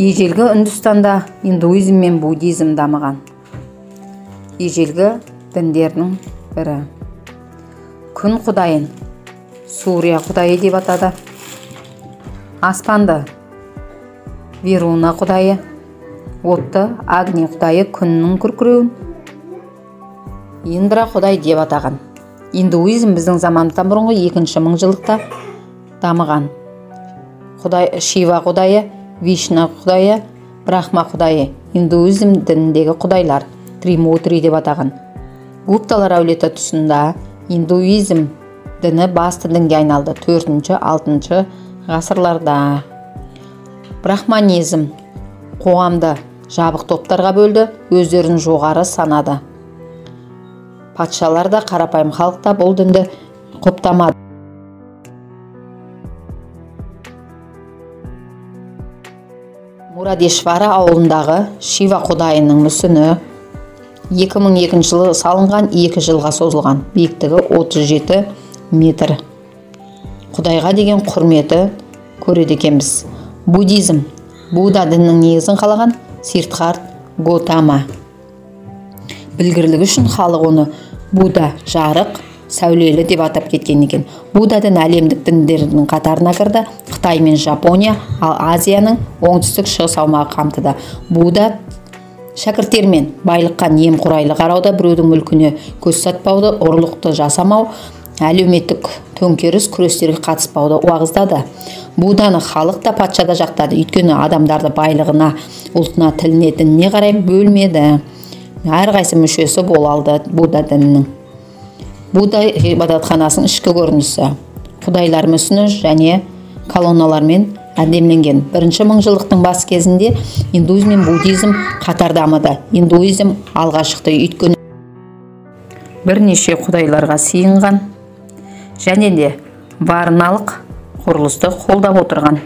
Ежелгі Үндістанда индуизм мен буддизм дамыған. Ежелгі діндердің бірі. Күн құдайын Сурия құдайы деп атады. Аспанды Вируна құдайы, отты Агни құдайы, күннің күркіреуін Индра құдай деп атаған. Индуизм біздің заманымыздан бұрынғы 2-ші мыңжылдықта дамыған. Құдай Шива құдайы, Вишна құдайы, Брахма құдайы индуизм дініндегі құдайлар, Тримурти деп атаған. Гупталар әулеті тұсында индуизм діні басты дінге айналды 4-6 ғасырларда. Брахманизм қоғамды жабық топтарға бөлді, өздерін жоғары санады. Патшалар да, қарапайым халық та бұл дінді құптамады. Мурадешвара ауылындағы Шива құдайының мүсіні 2002 жылы салынған, 2 жылға созылған, биіктігі 37 метр. Құдайға деген құрметі көреді екенбіз. Буддизм Будда дінінің негізін қалаған Сиддхарт Готама. Білгірлігі үшін халық оны Будда жарық, сәулелі деп атап кеткен екен. Будда діні әлемдік діндердің қатарына кірді. Қытай мен Жапония, ал Азияның оңтүстік шығыс аумағы қамтыды. Будда шәкірттермен байлыққа немқұрайлы қарауды, біреудің мүлкіне көз сатпауды, ұрлықты жасамау, әлеуметтік төңкеріс күрестерге қатыспауды уағыздады. Будданы халық та, патша да жақтады, өйткені адамдарды байлығына, ұлтына, тіліне, дініне қарай бөлмеді. Әрқайсы мүшесі бола алды Будда дінінің. Будда ғибадатханасының ішкі көрінісі құдайлар мүсіні және колонналармен әдеміленген. Бірінші мыңжылдықтың бас кезінде индуизм мен буддизм қатар дамыды. Индуизм алға шықты, өйткені бірнеше құдайларға сыйынған және де варналық құрылысты қолдап отырған.